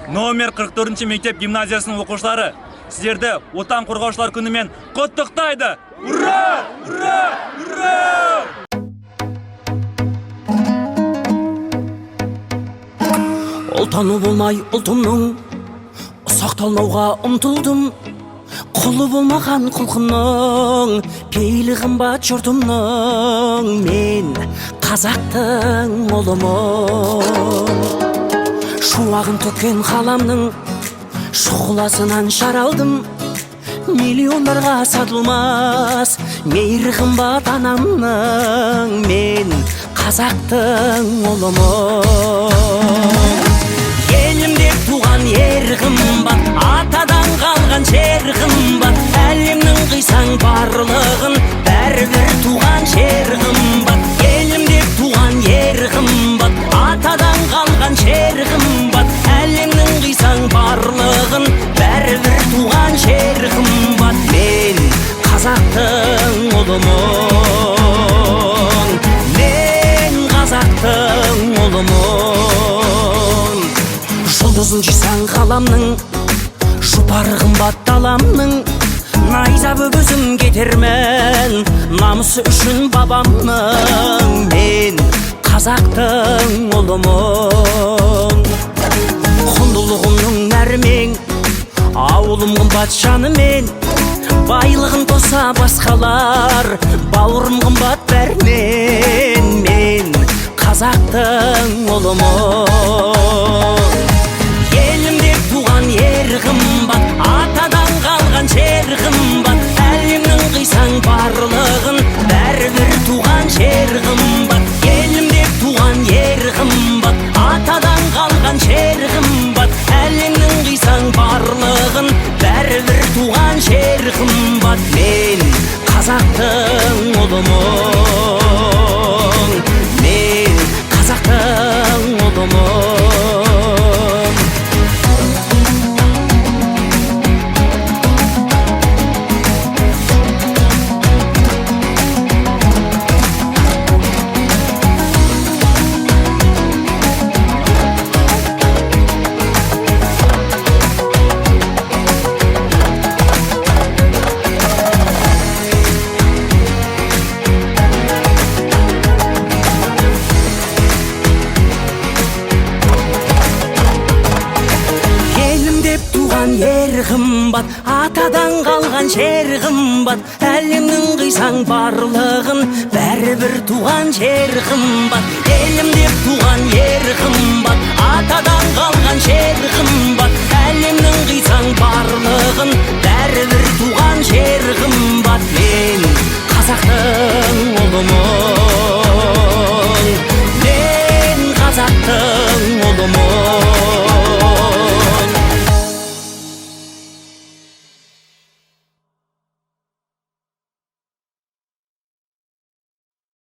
Номер 44 мектеп гимназиясының оқушылары сіздерді Отан қорғаушылар күнімен құттықтайды. Ура! Ура! Ура! Ұлтаны болмай ұлтымның ұсақталмауға ұмтылдым. Құлы болмаған құлқынның, пейілі қымбат жұртымның. Мен қазақтың ұлымын. Шуағын төккен қаламның шұғыласынан жаралдым. Миллиондарға сатылмас мейірі қымбат анамның. Мен қазақтың ұлымын. Елімде туған ер қымбат, атадан қалған жер қымбат. Әлемнің қисаң барлығын, бәрібір туған жер қымбат. Елімде туған ер қымбат, атадан қалған жер қымбат. Әлемнің қисаң барлығын, бәрібір туған жер қымбат. Мен қазақтың ұлымын. Мен қазақтың ұлымын. Жұлдызын жисаң ғаламның, жұпары қымбат даламның. Найза өгізім кетермін намысы үшін бабамның. Мен қазақтың ұлымын. Құндылығымның нәрімен, ауылым қымбат жанымен. Байлығын тоса басқалар, бауырым қымбат бәрінен. Мен қазақтың ұлымын. Елімде туған ер қымбат, атадан қалған жер қымбат. Әлемнің қисаң барлығын, бәрібір туған жер қымбат. Елімде туған ер қымбат, атадан қалған жер қымбат. Әлемнің қисаң барлығын, бәрібір туған жер қымбат. Мен қазақтың ұлымын. Мен қазақтың ұлымын. Елім деп туған ер қымбат, атадан қалған жер қымбат. Әлемнің қисаң барлығын, бәрібір туған жер қымбат. Елім деп туған ер қымбат, атадан қалған жер